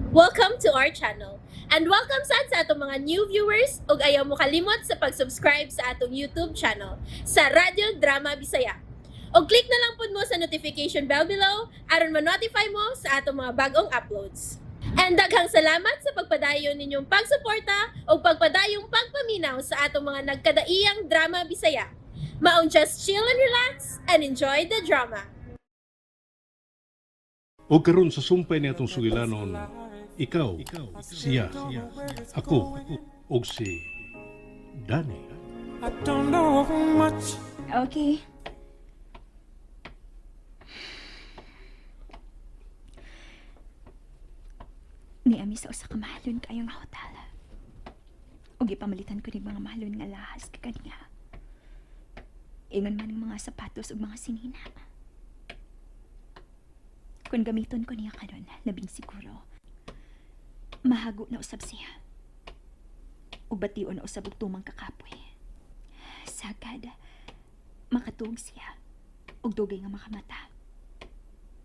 Welcome to our channel. And welcome sad sa atong mga new viewers ug ayaw mo kalimot sa pag-subscribe sa atong YouTube channel sa Radyo Drama Bisaya. Og click na lang pud mo sa notification bell below aron ma-notify mo sa atong mga bagong uploads. And daghang salamat sa pagpadayon ninyong pagsuporta ug pagpadayong pagpaminaw sa atong mga nagkadaiyang drama Bisaya. Maong just chill and relax and enjoy the drama. O karon sa sumpay ni atong sugilanon, ikaw, siya, ako, ug si Danny. I don't know much. Okay. Niami sa usa ka mahalon kayo nga hotel. Ug gipamalitan ko ning mga mahalon nga lahas kaniya. Ingon man ang mga sapatos ug mga sinina. Kung gamiton ko niya karon, labing siguro. Mahago na usab siya. Ug bation na usab og tumang kakapoy. Sagad, makatuog siya ug dugay nga makamata.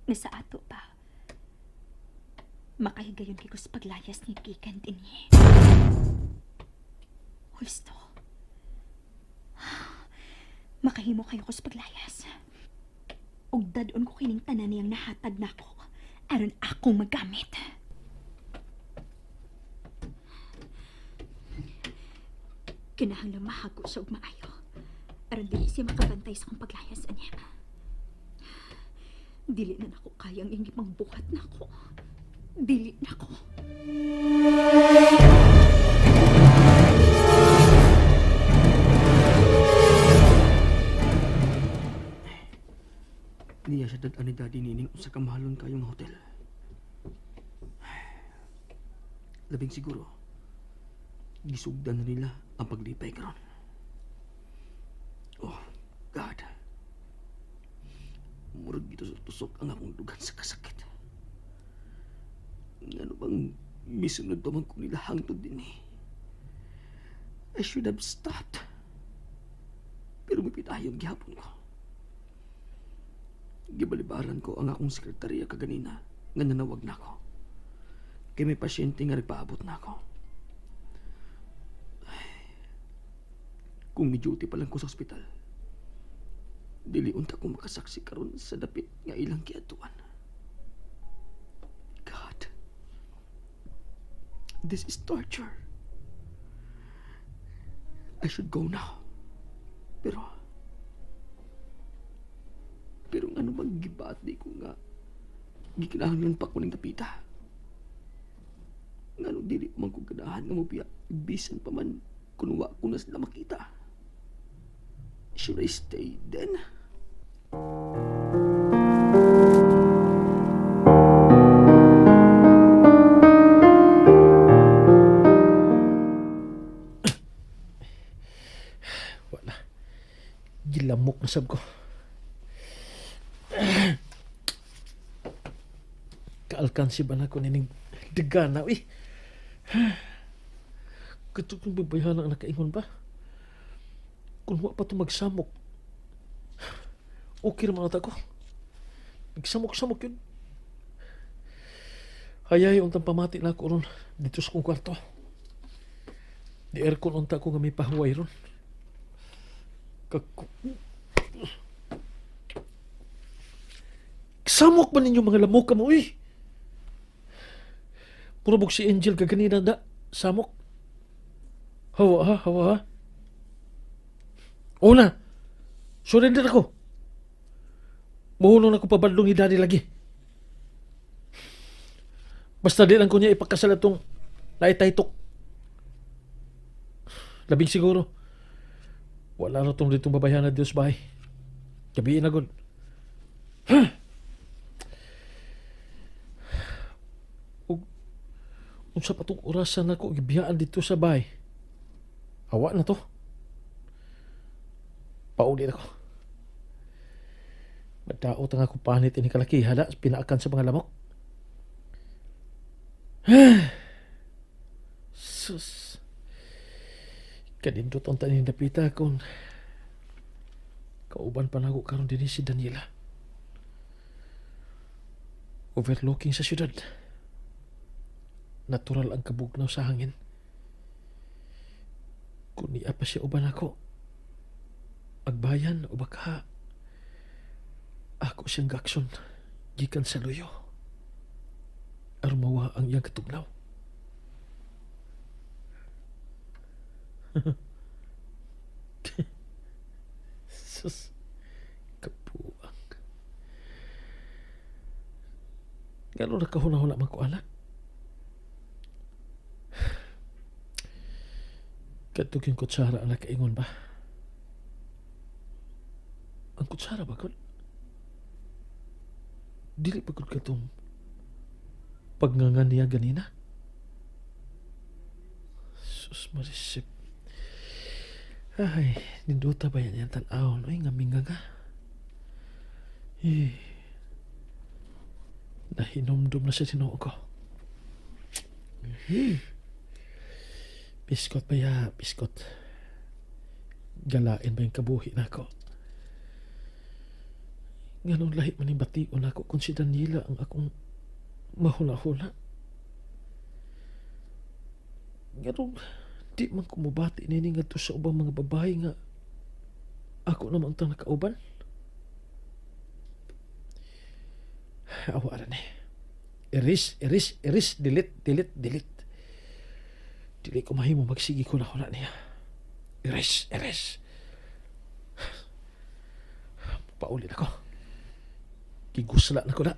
Nga sa ato pa, makahigayon kay ko sa paglayas ni gikan dinhi. Husto. Makahimo kayo ko sa paglayas. Ug dad-on ko kining tanan niyang nahatag nako aron akong magamit. Kinahanglan mahago siya og maayo aron dili siya makabantay sa akong paglayas anya. Dili na nako kayang ingip buhat nako. Dili nako. Niya siya dad ani daddy nining usa ka mahalon kayong hotel. Labing siguro, gisugdan na nila ang paglipay karon. Oh, God. Murag gitusok-tusok ang akong dugan sa kasakit. Ngano bang misunod pa man ko nila hangtod din eh. I should have stopped. Pero mipitayon gihapon ko. Gibalibaran ko ang akong sekretarya kaganina nga nanawag na ako. Kay may pasyente nga nagpaabot na ako. Ay, kung may duty pa lang ko sa ospital, dili unta ko makasaksi karon sa dapit nga ilang giadtuan. God, this is torture. I should go now. Pero ano bang gibaat di ko nga gikinahanglan pa ko ning dapita. Ngano dili man ko ganahan nga mobiya bisan pa man kun wa ko na sila makita. Should I stay then? Wala. Gilamok na sab ko. Kaalkansi ba na ko nining dagana, uy? Kato kong babayhan ang nakaingon ba? Kung wa pa to magsamok, okay raman ata ko. Nagsamok-samok yun. Hayay, untang pamati na ako ron dito sa kong kwarto. Di aircon unta ko nga may pahuway ron. Kaku... Samok ba ninyo mga lamok ka mo, uy? Puro bog si Angel kaganina da. Samok. Hawa ha, hawa ha. Una, surrender ako. Muhunong ako pabadlong ni Daddy lagi. Basta di lang ko niya ipakasal atong naitaytok. Labing siguro. Wala na tong ditong babayan na Diyos bahay. Gabiin na gud. Ug unsa pa tong orasan nako gibiyaan dito sa bahay. Awa na to. Pauli na ko. Madaot ang ako panit ini kalaki hala pinaakan sa mga lamok. Sus. Kanindot ang tanin napita kung kauban pa nako karon dinhi si Daniela. Overlooking sa syudad. Natural ang kabugnaw sa hangin. Kung niya pa siya uban ako, agbayan o baka ako siyang gakson gikan sa luyo. Aron mawa ang iyang katugnaw. Sus, kabuang. Ngano nakahuna-huna man ko ana? Kadtong yung kutsara ang nakaingon ba? Ang kutsara ba gud? Dili pa gud katong pagnganga niya ganina? Sus marisip. Ay, nindota ba yan yan tan-awon? Ay, nga minganga. Eh, nahinomdom na sa tinuo ko. Eh, biskot ba ya, biskot. Galain ba yung kabuhi na ako? Nganong lahi man yung bation ako kung si Daniela ang akong mahula-hula. Nganong di man kumubati nini ngadto sa ubang mga babae nga ako naman tang nakauban. Awa ra ni. Erase, erase, erase, delete, delete, delete. Dili ko mahimo magsige ko na huna niya. Erase, erase. Paulit ako. Gigusla na ko na.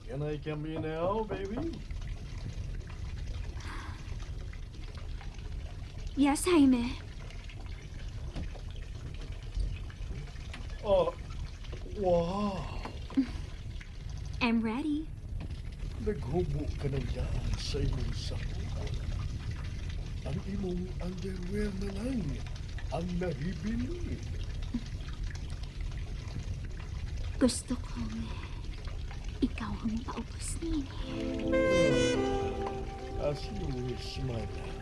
Can I come in now, baby? Yes, Jaime. Oh, wow. I'm ready. Naghubo ka na dyan sa imong sakop. Ang imong underwear na lang ang nahibili. Gusto kong ikaw ang paubos nini. As you wish, my love.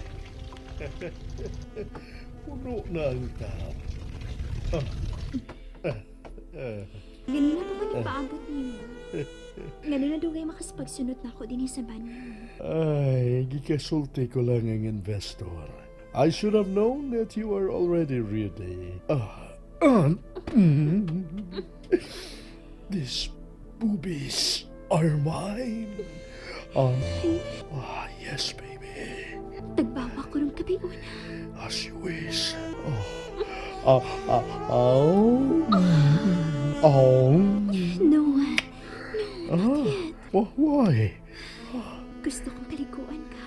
Puno na ang tub. Ganina pa ko nipaabot nimo. Ngano na dugay makasapagsunod na ako dinhi sa banyo. Ay, gikasulti ko lang ang investor. I should have known that you are already ready. These boobies are mine. Yes, baby. Tagbawa ko rong gabiuna. As you wish. Oh. Oh. Oh. No, Ah. Why? gusto kong paliguan ka.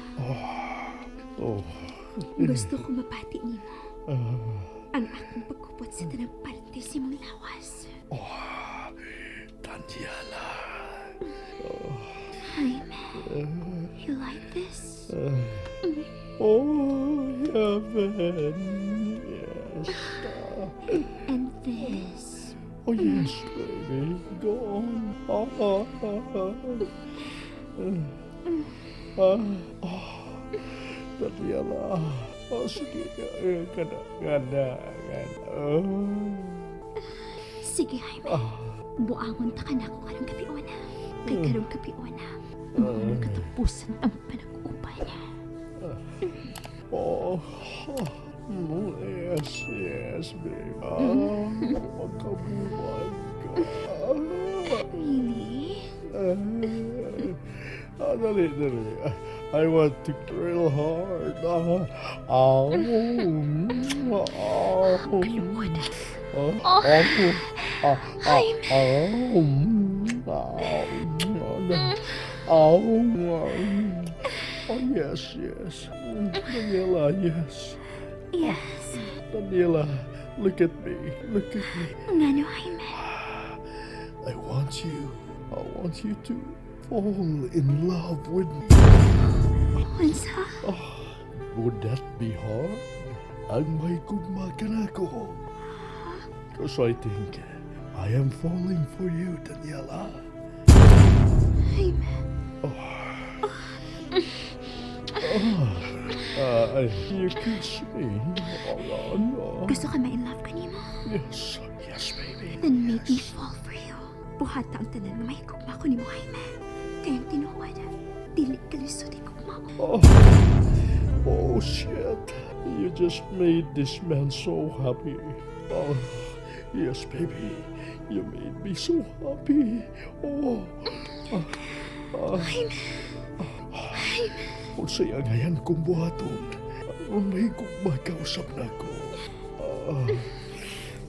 Oh. Gusto kong mabati nimo. Ang akong pagkupot sa tanang parte sa imong lawas. Daniela. Jaime, you like this? Oh, heaven. Yes. And this? Oh, yes, baby. Go on. Ah. Daniela. Oh, sige. Kana, kana, kana. Oh. Sige, Jaime. Buangon ta ka na ako karong gabiuna. Kay karong gabiuna, mao nang katapusan ang panag-uban. Oh, yes, babe. Magkabuhay ka. Really? Dali, dali. I want to drill hard. Oh, oh, Kaluod. oh, oh, oh, oh, oh, oh, yes. Daniela, yes. Yes. Daniela, look at me. Look at me. Ngano, Jaime? I want you. I want you to fall in love with me. Unsa? Would that be hard? Ang may gugma ka na ko. Because I think I am falling for you, Daniela. Jaime. You kiss me. Oh, no. Gusto ka ma-in-love ko nimo? Yes, yes, baby. Then make me fall for you. Buhata ang tanan nga mahigugma ko nimo, Jaime. Kaya ang tinuod, dili ka lisod higugma ko. Oh, oh shit. You just made this man so happy. Oh, yes, baby. You made me so happy. Oh. Jaime, Unsay angayan kong buhaton. Aron mahigugma ka usab nako. Ah,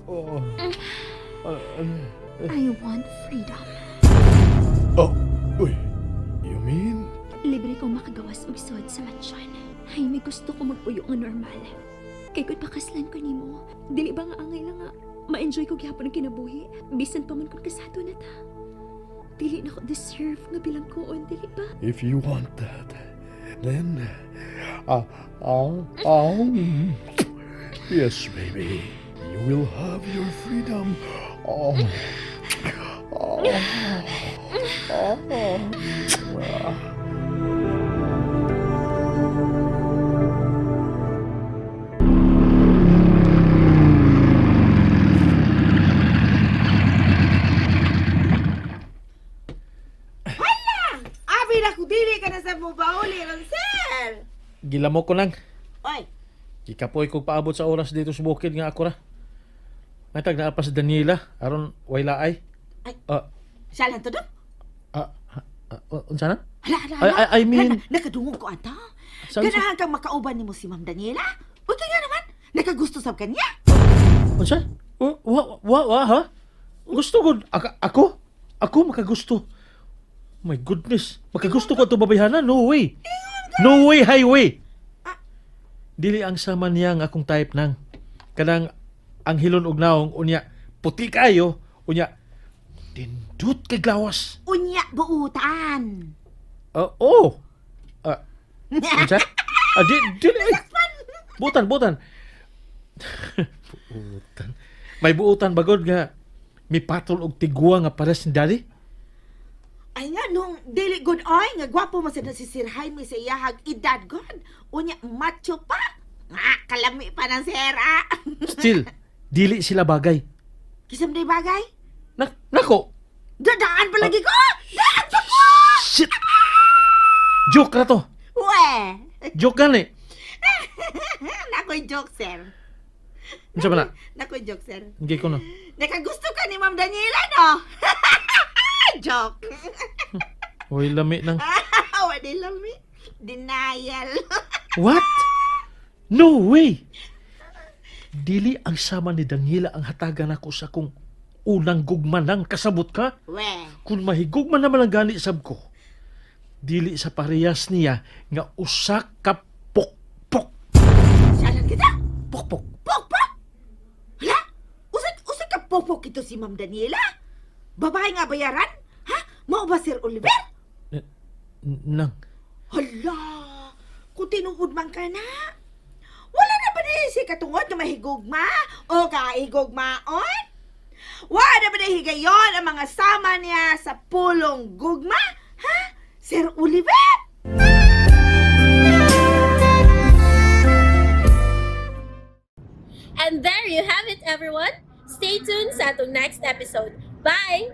oh. Ah, I want freedom. oh, uy. You mean? Libre kong makagawas og sod sa mansyon. Jaime, gusto ko magpuyo nga normal. Kay kung pakaslan ko nimo, dili ba nga angay lang nga ma-enjoy ko gihapon ang kinabuhi? Bisan pa man kung kasado na ta. Dili na ko deserve nga bilang koon, dili ba? If you want that, then yes, baby, you will have your freedom. Oh, oh, oh. Abi na ko dili ka na sa mubauli ron, sir. Gilamo ko lang. Oy, Gikapoy kog paabot sa oras dito sa bukid nga ako ra. Matag naa pa si Daniela aron way laay. Ay. Ah, siya lang to do. ah, ah, unsa na? Hala, hala, I, hala. I, I mean, Hala, nakadungog ko ata. Saan- Ganahan kang makauban nimo si Ma'am Daniela. Uy, kaya naman, nakagusto sab kanya. Unsa? Wa wa wa, wa ha? Gusto ko ako? Ako makagusto. My goodness, makagusto ko ato babayhana? No way. No way highway. Dili ang sama niya ang akong type nang kanang ang hilon og naong unya puti kayo unya dindut kay glawas. Unya buutan. Ah, oh. Ah, unsa? Ah, di, di, ay. Butan, butan. Buutan. May buutan bagod nga mipatol og tigwa nga pares ni daddy. Ay nga nung dili good oy nga gwapo man sad na si Sir Jaime sa iyahag edad god. Unya macho pa. Nga kalami pa ng sir ah. Still, dili sila bagay. Kisam day bagay. Na, nako. Dadaan pa lagi ko. Daan pa ko. Shit. Joke ra to. We. Joke gani. Nakoy joke sir. Unsa ba na? Nakoy joke sir. Hindi ko na. Nakagusto ka ni Ma'am Daniela, no? Joke. Hoy, lami nang. Wala lami. Denial. What? No way. Dili ang sama ni Daniela ang hatagan ako sa kong unang gugma nang kasabot ka. We. Kung mahigugma naman ang gani sab ko, dili sa parehas niya nga usa ka pokpok. Salan kita? Pokpok. Pokpok? Hala? Usat, usat ka pokpok ito si Ma'am Daniela? Babae nga bayaran? Ha? Mao ba Sir Oliver? Nang, Hala! Kung tinuod man ka na, wala na ba na si katungod nga mahigugma o kaigugmaon? Wala na ba na higayon ang mga sama niya sa pulong gugma? Ha? Sir Oliver? And there you have it, everyone. Stay tuned sa atong next episode. Bye!